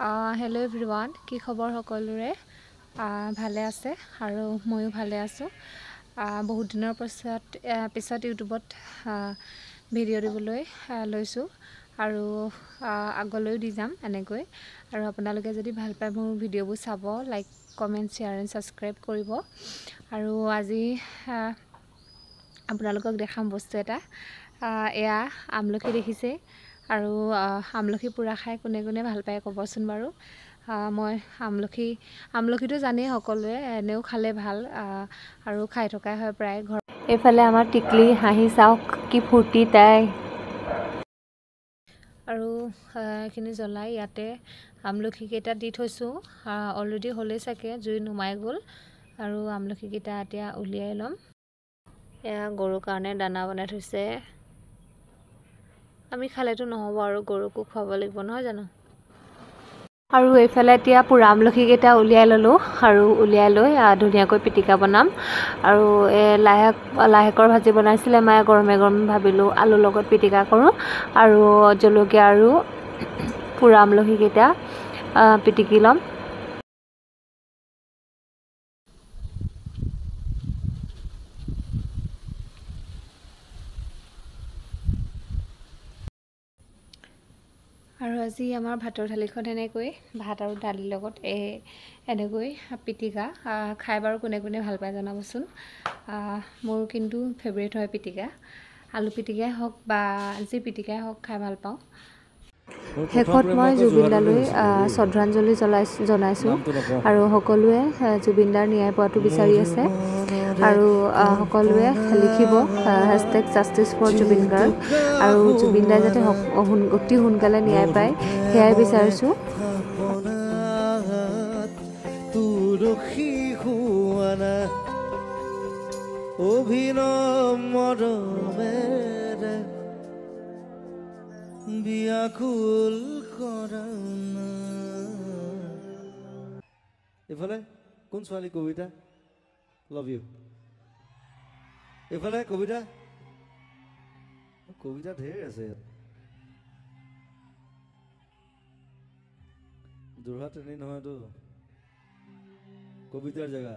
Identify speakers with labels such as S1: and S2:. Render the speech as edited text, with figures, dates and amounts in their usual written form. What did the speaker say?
S1: Hello' everyone, কি খবৰ সকলোৰে? ভালে আছে আৰু ময়ো ভালে আছোঁ। বহুত দিনৰ পিছত ইউটিউবত ভিডিঅ' দিবলৈ লৈছোঁ আৰু আগলৈও দি যাম এনেকৈ। আৰু আপোনালোকে যদি ভাল পায় মোৰ ভিডিঅ'বোৰ চাব, like, comment, share and subscribe কৰিব। আৰু আজি আপোনালোকক দেখাম বস্তু এটা। এয়া আমলখি দেখিছে, আৰু আমলখি পোৰা খাই কোনে কোনে ভাল পায় ক'বচোন বাৰু। মই আমলখিটো জানেই সকলোৱে, এনেও খালে ভাল আৰু খাই থকাই হয় প্ৰায় ঘৰ। এইফালে আমাৰ টিকলি হাঁহি চাওক কি ফূৰ্তি তাই। আৰু এইখিনি জ্বলাই ইয়াতে আমলখিকেইটা দি থৈছোঁ। অলৰেডি হ'লেই চাগে, জুই নুমাই গ'ল। আৰু আমলখিকেইটা এতিয়া উলিয়াই ল'ম। এয়া গৰুৰ কাৰণে দানা বনাই থৈছে। আমি খালেতো নহ'ব আৰু গৰুকো খুৱাব লাগিব নহয় জানো। আৰু এইফালে এতিয়া পোৰা আমলখিকেইটা উলিয়াই ল'লোঁ আৰু উলিয়াই লৈ ধুনীয়াকৈ পিটিকা বনাম। আৰু এই লাইশাকৰ ভাজি বনাইছিলে মায়ে, গৰমে গৰমে ভাবিলোঁ আলুৰ লগত পিটিকা কৰোঁ। আৰু জলকীয়া আৰু পোৰা আমলখিকেইটা পিটিকি ল'ম। আৰু আজি আমাৰ ভাতৰ থালিখন এনেকৈ ভাত আৰু দালিৰ লগত এনেকৈ পিটিকা খাই বাৰু কোনে কোনে ভাল পায় জনাবচোন। মোৰ কিন্তু ফেভৰেট হয় পিটিকা, আলু পিটিকাই হওক বা যি পিটিকাই হওক খাই ভাল পাওঁ। শেষত মই জুবিনদালৈ শ্ৰদ্ধাঞ্জলি জনাইছোঁ আৰু সকলোৱে জুবিনদাৰ ন্যায় পোৱাটো বিচাৰি আছে। আৰু সকলোৱে লিখিব hashtag justice for Zubeen Garg, আৰু জুবিনদাই যাতে অতি সোনকালে ন্যায় পায় সেয়াই বিচাৰিছোঁ।
S2: বিয়াকুল কৰা এইফালে কোন ছোৱালী কবিতা লভ you, এইফালে কবিতা কবিতা ঢেৰ আছে ইয়াত। যোৰহাট এনেই নহয়তো কবিতাৰ জেগা।